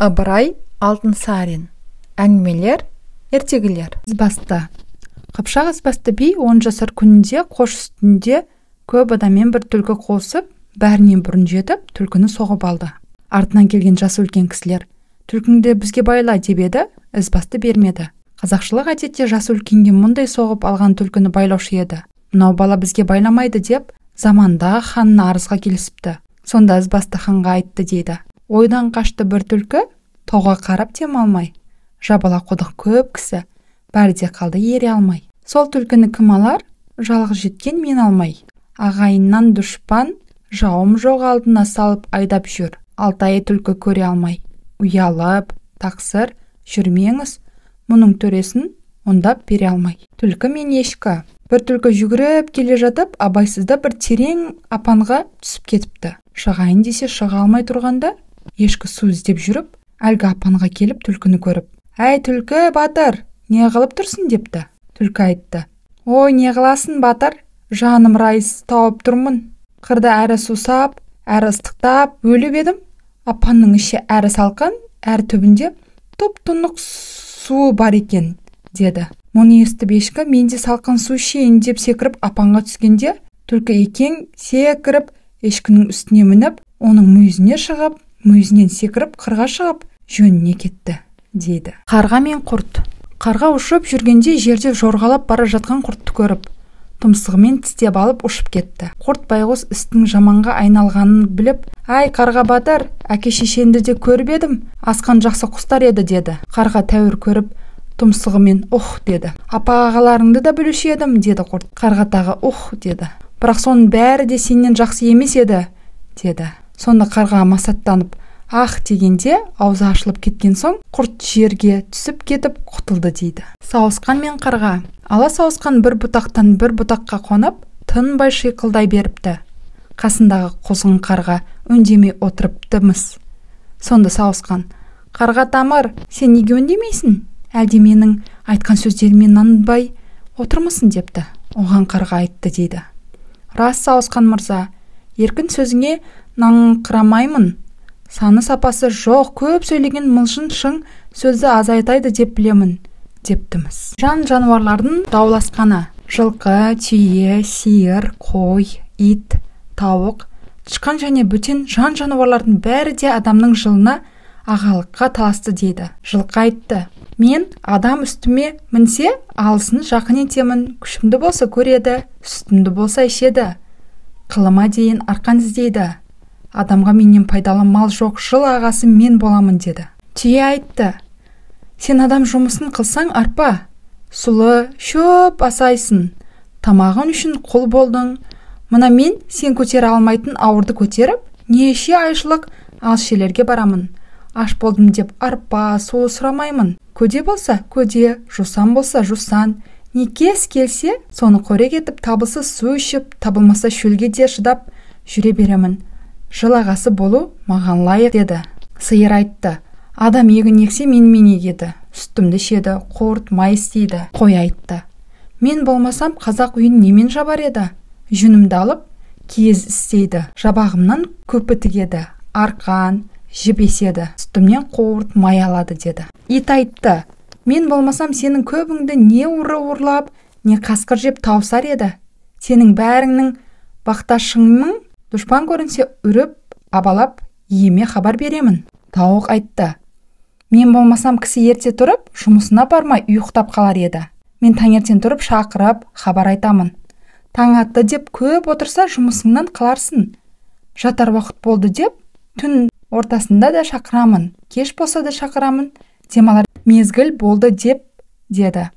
Ыбырай Алтынсарин. Әңгімелер, ертегілер. Ізбасты. Қыпшақ Ізбасты би 10 жасар күнінде қош үстінде көп адаммен бір түлкі қосып, бәрінен бұрын жетіп, түлкіні соғып алды. Артынан келген жасы үлкен кісілер, түлкіңді бізге байла деп еді, Ізбасты бермеді. Қазақшылық әдетте жасы үлкенге мұндай соғып алған түлкіні байлаушы еді. Мынау бала бізге байламайды деп, замандағы ханның арызға келісіпті. Сонда Ізбасты ханға айтты дейді. Ойдан қашты бір түлкі, тауға қарап дем алмай. Жабала қудық көп кісі, бәрі де қалды ере алмай. Сол түлкіні кім алар, жалғыз жеткен мен алмай. Ағайыннан дұшпан, жауым жоқ алдына салып айдап жүр. Алтайы түлкі көре алмай. Ұялып, тақсыр, жүрмеңіз, мұның төресін ондап бере алмай. Түлкі мен ешкі. Бір түлкі жүгіріп келе жатып, абайсызда бір терең апанға түсіп кетіпті. Шығайын десе шыға алмай тұрғанда, ешкі су іздеп жүріп, әлгі апанға келіп түлкіні көріп, «Әй, түлкі, батыр, не қылып тұрсың?» депті. Түлкі айтты, «Ой, не қыласың, батыр, жаным райыс тауып тұрмын. Қырда әрі сусап, әрі ыстықтап өліп едім. Апанның іші әрі салқын, әрі түбінде тұп-тұнық суы бар екен», деді. Мұны естіп ешкі, «Мен де салқын су ішейін» деп секіріп апанға түскенде, түлкі екең секіріп ешкінің үстіне мініп, оның мүйізіне шығып, мүйізінен секіріп қырға шығып, жөніне кетті, дейді. Қарға мен құрт. Қарға ұшып жүргенде жерде жорғалап бара жатқан құртты көріп, тұмсығымен тістеп алып ұшып кетті. Құрт байғұс істің жаманға айналғанын біліп, «Ай, қарға батыр, әке шешенді де көріп едім, асқан жақсы құстар еді», деді. Қарға тәуір көріп, тұмсығымен «Ух» деді. «Апа ағаларыңды да білуші едім», деді құрт. Қарға тағы «Ух» деді. «Бірақ соның бәрі де сенен жақсы емес еді», деді. Сонда қарға масаттанып, «Ах» дегенде аузы ашылып кеткен соң, құрт жерге түсіп кетіп құтылды дейді. Сауысқан мен қарға. Ала сауысқан бір бұтақтан бір бұтаққа қонып, тынбай шиқылдай беріпті. Қасындағы құзғын қарға үндемей отырыпты-мыс. Сонда сауысқан, «Қарға тамыр, сен неге үндемейсің? Әлде менің айтқан сөздеріме нанбай отырмысың?» депті. Оған қарға айтты дейді. «Рас, сауысқан мырза, еркін сөзіңе наңқырамаймын. Саны сапасы жоқ, көп сөйлеген мылжың шың сөзді азайтайды деп білемін», дептіміз. Жан жануарлардың дауласқаны. Жылқы, түйе, сиыр, қой, ит, тауық, тышқан және бөтен жан жануарлардың бәрі де адамның жылына ағалыққа таласты дейді. Жылқы айтты, «Мен адам үстіме мінсе, алысын жақын етемін, күшімді болса көреді, сүтімді болса ішеді, қылыма дейін арқан іздейді. Адамға менен пайдалы мал жоқ, жыл ағасы мен боламын», деді. Түйе айтты, «Сен адам жұмысын қылсаң арпа, сұлы, шөп асайсың, тамағың үшін құл болдың. Мына мен сен көтере алмайтын ауырды көтеріп, неше айшылық алыс жерлерге барамын. Аш болдым деп арпа, сұлы сұрамаймын. Көде болса көде, жусан болса жусан, не кез келсе соны қорек етіп, табылса су ішіп, табылмаса шөлге де шыдап жүре беремін. Жыл ағасы болу маған лайық», деді. Сиыр айтты, «Адам егін ексе менімен егеді, сүтімді ішеді, қорт, май істейді». Қой айтты, «Мен болмасам қазақ үйін немен жабар еді? Жүнімді алып киіз істейді, жабағымнан көпі тігеді, арқан, жіп еседі, сүтімнен қорт, май алады», деді. Ит айтты, «Мен болмасам сенің көбіңді не ұры ұрлап, не қасқыр жеп тауысар еді. Сенің бәріңнің бақташыңмын, дұшпан көрінсе үріп, абалап, иеме хабар беремін». Тауық айтты, «Мен болмасам кісі ерте тұрып, жұмысына бармай ұйықтап қалар еді. Мен таңертең тұрып шақырып, хабар айтамын. Таң атты деп көп отырса жұмысыңнан қаларсың. Жатар уақыт болды деп түн ортасында да шақырамын, кеш болса да шақырамын, демалар мезгіл болды деп», деді.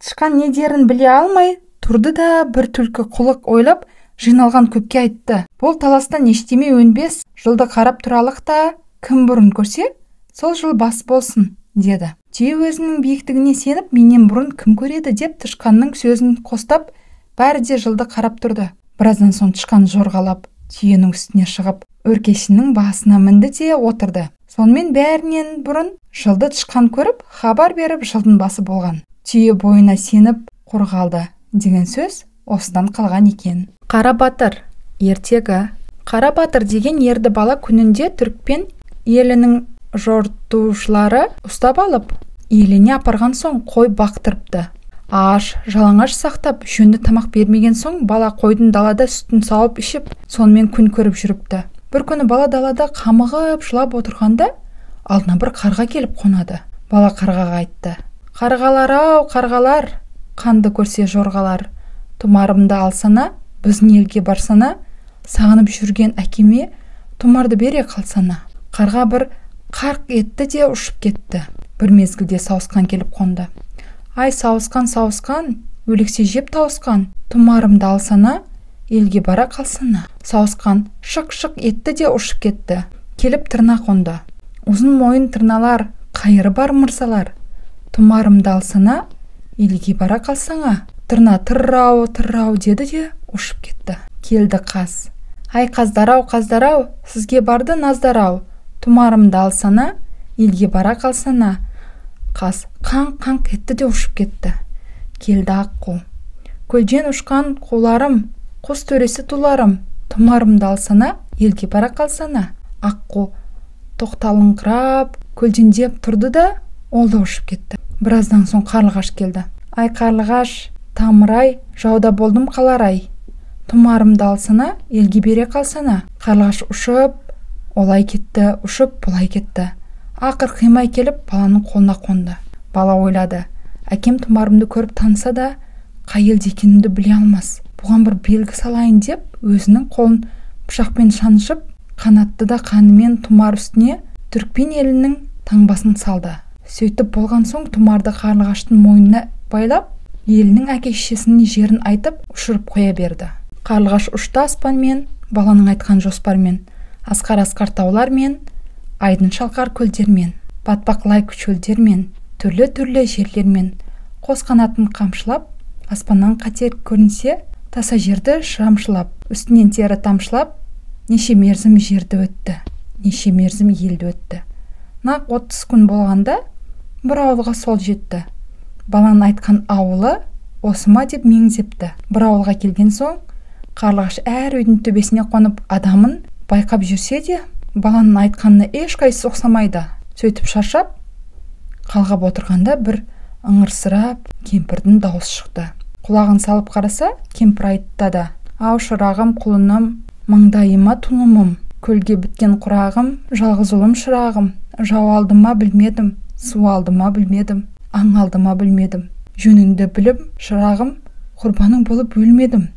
Тышқан не дерін біле алмай тұрды да бір түлкі құлық ойлап жиналған көпке айтты, «Бұл таластан ештеме өнбес, жылды қарап тұралық та, кім бұрын көрсе, сол жыл бас болсын», деді. Түйе өзінің биіктігіне сеніп, менен бұрын кім көреді деп тышқанның сөзін қостап, бәрі де жылды қарап тұрды. Біраздан соң тышқан жорғалап, түйенің үстіне шығып, өркешінің басына мінді де отырды. Сонымен бәрінен бұрын жылды тышқан көріп, хабар беріп, жылдың басы болған. Түйе бойына сеніп қорғалды деген сөз осыдан қалған екен. Қара батыр ертегі. Қара батыр деген ерді бала күнінде түрікпен елінің Жортушылары ұстап алып, еліне апарған соң қой бақтырыпты. Аш, жалаңаш сақтап, жөнді тамақ бермеген соң бала қойдың далада сүтін сауып ішіп, сонымен күн көріп жүріпті. Бір күні бала далада қамығып жылап отырғанда, алдына бір қарға келіп қонады. Бала қарғаға айтты: "Қарғалар ау, қарғалар, қанды көрсе жорғалар, тұмарымды алсана, біздің елге барсана, сағынып жүрген әкеме тұмарды бере қалсана." Қарға бір қарқ етті де ұшып кетті. Бір мезгілде сауысқан келіп қонды. "Ай, сауысқан, сауысқан, өлексе жеп тауысқан, тұмарымды алсана, елге бара қалсана." Сауысқан шық-шық етті де ұшып кетті. Келіп тырна қонды. "Ұзын мойын тырналар, қайыры бар мырзалар, тұмарымды алсана, елге бара қалсаңа." Тырна тыррау, тыррау деді де ұшып кетті. Келді қаз. "Ай, қаздар ау, қаздар ау, сізге барды наздар ау, тұмарымды алсана, елге бара қалсана." Қаз қаңқ-қаңқ етті де ұшып кетті. Келді аққу. "Көлден ұшқан қуларым, құс төресі туларым, тұмарымды алсана, елге бара қалсана." Аққу тоқталыңқырап, көлдендеп тұрды да, ол да ұшып кетті. Біраздан соң қарлығаш келді. "Ай, қарлығаш, тамырай, жауда болдым қалар-ай, тұмарымды алсана, елге бере қалсана." Қарлығаш ұшып олай кетті, ұшып бұлай кетті. Ақыр қимай келіп баланың қолына қонды. Бала ойлады: әкем тұмарымды көріп таныса да, қай елде екенімді біле алмас. Бұған бір белгі салайын деп, өзінің қолын пышақпен шаншып, қанатты да қанымен тұмар үстіне түрікпен елінің таңбасын салды. Сөйтіп болған соң тұмарды қарлығаштың мойнына байлап, елінің әке-шешесінің жерін айтып, ұшырып қоя берді. Қарлығаш ұшты аспанмен, баланың айтқан жоспармен, асқар-асқар таулармен, айдын шалқар көлдермен, батпақ лай шөлдермен, түрлі-түрлі жерлермен, қос қанатын қамшылап, аспаннан қатер көрінсе, таса жерді шамшылап, үстінен тері тамшылап, неше мерзім жерді өтті, неше мерзім елді өтті. Нақ 30 күн болғанда бір ауылға сол жетті. Баланың айтқан ауылы осы ма деп меңзепті. Бір ауылға келген соң қарлығаш әр үйдің төбесіне қонып адамын байқап жүрсе де, баланың айтқанына ешқайсысы ұқсамайды. Сөйтіп шаршап қалғап отырғанда бір ыңырсырап кемпірдің дауысы шықты. Құлағын салып қараса, кемпір айтты: "Ау, шырағым, құлыным, маңдайыма тұлымым, көлге біткен құрағым, жалғыз ұлым шырағым, жау алды ма білмедім, су алды ма білмедім, аң алды ма білмедім. Жөніңді біліп, шырағым, құрбаның болып өлмедім.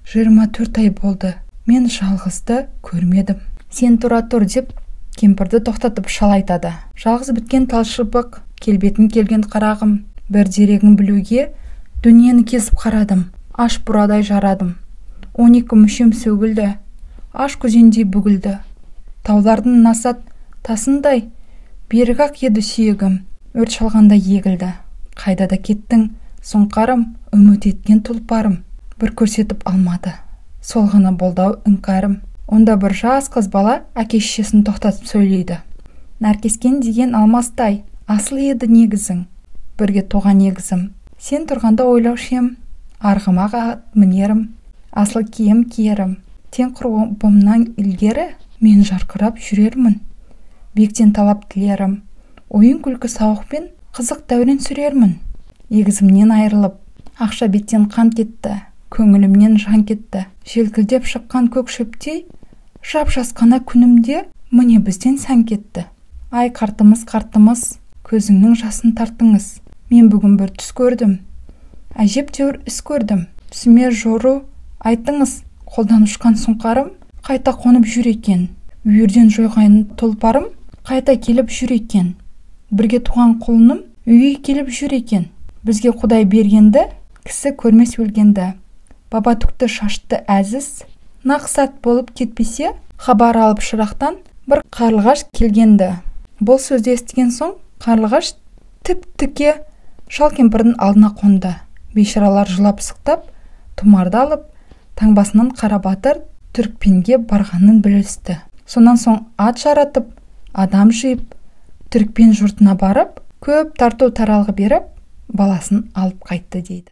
24 ай болды, мен жалғызды көрмедім. Сен тұра тұр" деп кемпірді тоқтатып шал айтады: "Жалғыз біткен талшыбық, келбетін келген қарағым, бір дерегін білуге дүниені кезіп қарадым, аш бұрадай жарадым. 12 мүшем сөгілді, аш күзендей бүгілді. Таулардың насат тасындай берік-ақ еді сүйегім, өрт шалғандай егілді. Қайда да кеттің, сұңқарым, үміт еткен тұлпарым, бір көрсетіп алмады. Сол ғана болды-ау іңкәрім." Онда бір жас қыз бала әке-шешесін тоқтатып сөйлейді: "Наркескен деген алмастай асыл еді негізің, бірге туған егізім. Сен тұрғанда ойлаушы ем, арғымақ ат мінерім, асыл киім киерім. Тең құрбымнан ілгері мен жарқырап жүрермін, биіктен талап тілерім. Ойын күлкі сауықпен қызық дәурен сүрермін. Егізімнен айырылып, ақша беттен қан кетті, көңілімнен жан кетті. Желкілдеп шыққан көк шөптей жап-жас қана күнімде міне бізден сән кетті. Ай, қартымыз, қартымыз, көзіңнің жасын тарттыңыз. Мен бүгін бір түс көрдім, әжептәуір іс көрдім. Түсіме жору айттыңыз, қолдан ұшқан сұңқарым қайта қонып жүр екен. Үйірден жойған тұлпарым қайта келіп жүр екен. Бірге туған құлыным үйге келіп жүр екен. Бізге Құдай бергенді, кісі көрмес өлгенді. Баба түкті шашты әзіз, нақ сәт болып кетпесе, хабар алып шырақтан бір қарлығаш келгенді." Бұл сөзді естіген соң қарлығаш тіп-тіке шал кемпірдің алдына қонды. Бейшаралар жылап сықтап, тұмарды алып, таңбасынан Қарабатыр түрікпенге барғанын білісті. Сонан соң ат жаратып, адам жиып, түрікпен жұртына барып, көп тарту таралғы беріп, баласын алып қайтты дейді.